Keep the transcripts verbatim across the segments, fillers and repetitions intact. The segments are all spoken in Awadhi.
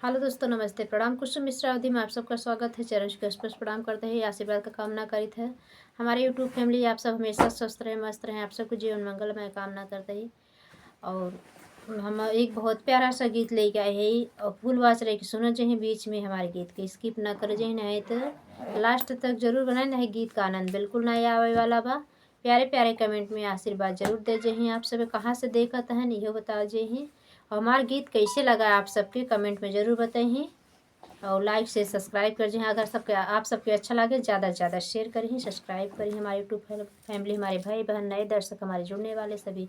हेलो दोस्तों, नमस्ते, प्रणाम। कुसुम मिश्रा अवधी में आप सबका स्वागत है। चरण छू के स्पर्श प्रणाम करते हैं, आशीर्वाद का कामना करित है। हमारे YouTube family आप सब हमेशा स्वस्थ रहें, मस्त रहें, आप सबको जीवन मंगलमय कामना करते हैं। और हम एक बहुत प्यारा सा गीत लेके आए हैं और full watch रहे कि सुनो जहीं बीच में हमारे गीत के skip ना कर जहीं, नहीं तो last तक जरूर बनाए, नहीं गीत का आनंद बिल्कुल नहीं आवे वाला बा। प्यारे प्यारे comment में आशीर्वाद जरूर दे जहीं। आप सब कहाँ से देखत हैं, इहो बताओ जहीं। और हमार गीत कैसे लगा आप सबके comment में जरूर बताइए। और like से subscribe कर जहीं। अगर सबके, आप सबके अच्छा लगे, ज़्यादा से ज़्यादा share करिए, subscribe करिए। हमारे YouTube फैम-, family, हमारे भाई बहन, नए दर्शक, हमारे जुड़ने वाले सभी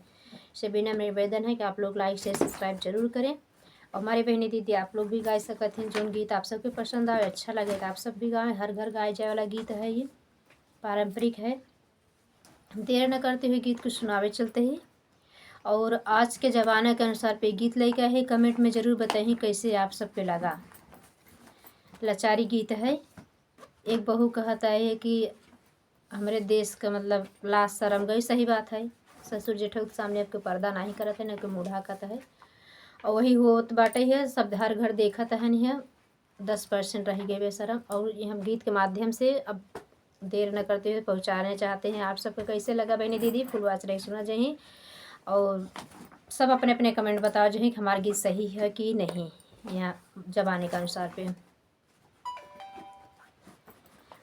से विनम्र निवेदन है कि आप लोग like से subscribe जरूर करें। और हमारे बहनी दीदी आप लोग भी गा सकत हैं, जौन गीत आप सबके पसंद आवे, अच्छा लगे तो आप सब भी गाएं। हर घर गाए जाए वाला गीत है, ये पारंपरिक है। देर न करते हुए गीत को सुनावे चलते ही। और आज के ज़माना के अनुसार पे गीत लेके आए हैं, comment में जरूर बताइए कैसे आप सब पे लगा। लाचारी गीत है। एक बहू कहत है कि हमरे देश का मतलब लाज शरम गई, सही बात है, ससुर जेठऊ के सामने आपके पर्दा नहीं करत है, न के मुँह ढाकत है। और वही होत बाटे है, सब हर घर देखत है नहीं है, दस percent रह गए बेशरम। और ये हम गीत के माध्यम से अब देर न करते हुए पहुँचाने चाहते हैं आप सबको। कैसे लगा बहनी दीदी, full watch रहे सुना जहीं। और सब अपने अपने comment बताओ जहीं कि हमारा गीत सही है कि नहीं, यहाँ जमाने के अनुसार पे।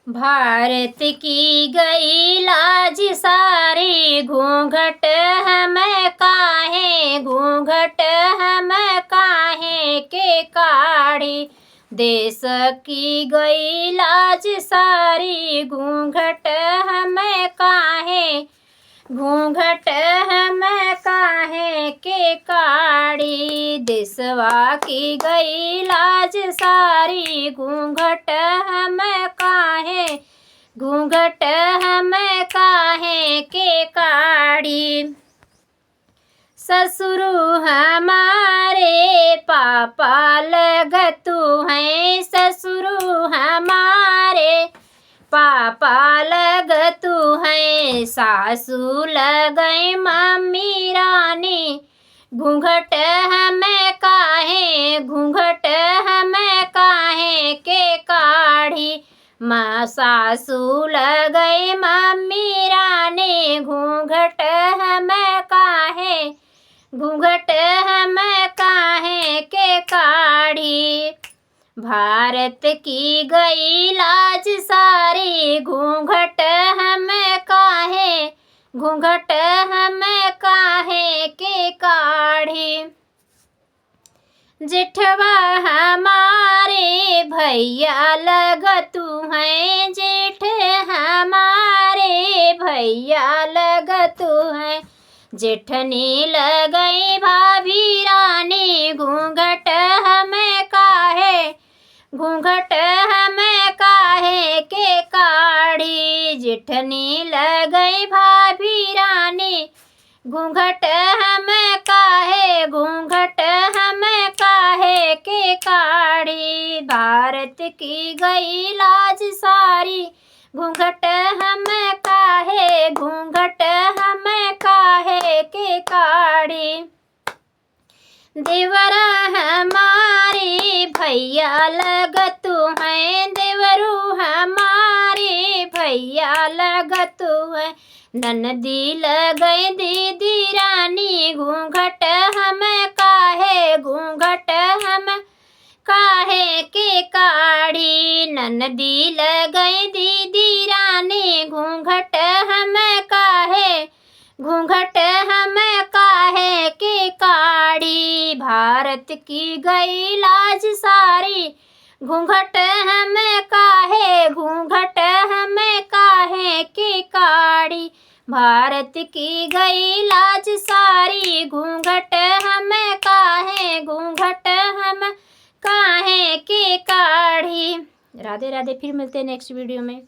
भारत की गई लाज सारी, घूंघट हम काहे, घूंघट हम काहे के काढ़ी। देश की गई लाज सारी, घूंघट हम काहे, घूंघट हम काहे के काढ़ी। देशवा की गई लाज सारी, घूंघट हम काहे, घूंघट हम काहे के काढ़ी। ससुरु हमारे पापा लगतु हैं, ससुरु हमारे पापा लगतु हैं, सासु लगई मम्मी रानी। घूंघट हम काहे, घूंघट हम काहे के काढ़ी। माँ सासु लगई मम्मी रानी, घूंघट हम काहे, घूंघट हम काहे के काढ़ी। भारत की गई लाज सारी, घूंघट हम काहे, घूंघट हम काहे के काढ़ी। जेठवा हमारे भैया लगतु हैं, जेठ हमारे भैया लगतु हैं। जेठनी लगई भाभी रानी, घूंघट हम काहे, घूंघट हम काहे के काढ़ी। जेठनी लगई भाभी रानी, घूंघट हम काहे, घूंघट हम काहे के काढ़ी। भारत की गई लाज सारी, घूंघट हम काहे, घूंघट हम काहे के काढ़ी। देवरा हमारे भैया लगतु हैं, देवरू हमारे भैया लगतु हैं। ननदी लगई दीदी रानी, घूंघट हम काहे, घूंघट हम काहे के काढ़ी। ननदी लगई दीदी रानी, घूंघट हम काहे, घूंघट हम काहे के काढ़ी। भारत की गई लाज सारी, घूंघट हम काहे, घूंघट हम काहे के काढ़ी। भारत की गई लाज सारी, घूंघट हम काहे, घूंघट हम काहे के काढ़ी। राधे राधे, फिर मिलते हैं next video में।